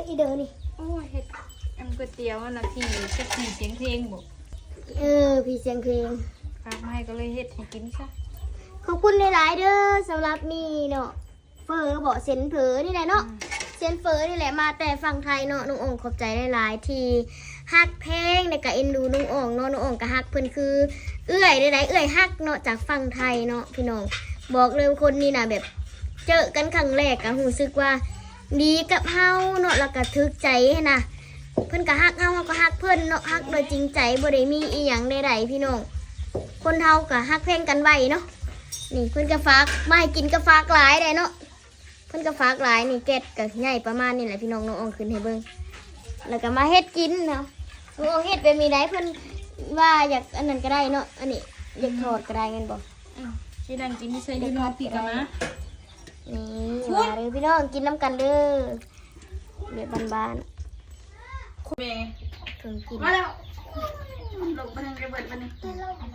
ນີ້ເດີນີ້ ໂອ້ຍ ເຮັດອັນກ໋ວຍຕຽວອັນນະ ຜີຈັກຜີສຽງເພງບໍ? ເອີ ຜີສຽງເພງ ຝາກມາໃຫ້ກໍເລີຍເຮັດໃຫ້ກິນຊະ. ຂອບຄຸນຫຼາຍໆເດີ ສຳລັບນີ້ເນາະ ເຝີບໍ ເສັ້ນເຝີນີ້ແຫຼະເນາະ ອືມ ເສັ້ນເຝີນີ້ແຫຼະ ມາແຕ່ຝັ່ງໄທເນາະ. ນ້ອງອອງຂອບໃຈຫຼາຍໆທີ່ຮັກແພງ ແລະກະເອັນດູນ້ອງອອງເນາະ ນ້ອງອອງກະຮັກເພິ່ນຄືເອື້ອຍໃດໆ ເອື້ອຍຮັກເນາະ ຈາກຝັ່ງໄທເນາະພີ່ນ້ອງ. ບອກເລີຍຄົນນີ້ນະ ແບບເຈີກັນຄັ້ງແລກກະຮູ້ສຶກວ່າດີກັບເຮົາເນາະ ແລ້ວກະຖືກໃຈຫັ້ນນະ. ເພິ່ນກະຮັກເຮົາ ເຮົາກະຮັກເພິ່ນເນາະ ຮັກໂດຍຈິງໃຈ ບໍ່ໄດ້ມີອີ່ຫຍັງໃດໆພີ່ນ້ອງ. ຄົນເຮົາກະຮັກແພງກັນໄວເນາະ. ນີ້ເພິ່ນກະຝາກມາໃຫ້ກິນ ກະຝາກຫຼາຍໄດ໋ເນາະ ເພິ່ນກະຝາກຫຼາຍ. ນີ້ແກັດກະໃຫຍ່ປະມານນີ້ແຫຼະພີ່ນ້ອງ ນ້ອງອອງຂຶ້ນໃຫ້ເບິ່ງ ແລ້ວກະມາເຮັດກິນເນາະ. ນ້ອງອອງເຮັດແບບນີ້ໄດ໋ ເພິ່ນວ່າຢາກອັນນັ້ນກະໄດ້ເນາະ ອັນນີ້ຢາກທອດກະໄດ້ແມ່ນບໍ່? ອືມ ຊິນັ່ງກິນຢູ່ໃສຢູ່ນອກພີ້ກະມາ. ນີ້ ມາເດີພີ່ນ້ອງ ກິນນຳກັນເດີ ແບບບ້ານໆ ແມ່ ເຄື່ອງກິນ ມາແລ້ວ ລົງໄປທາງໄດ້ເບິດບັດນີ້.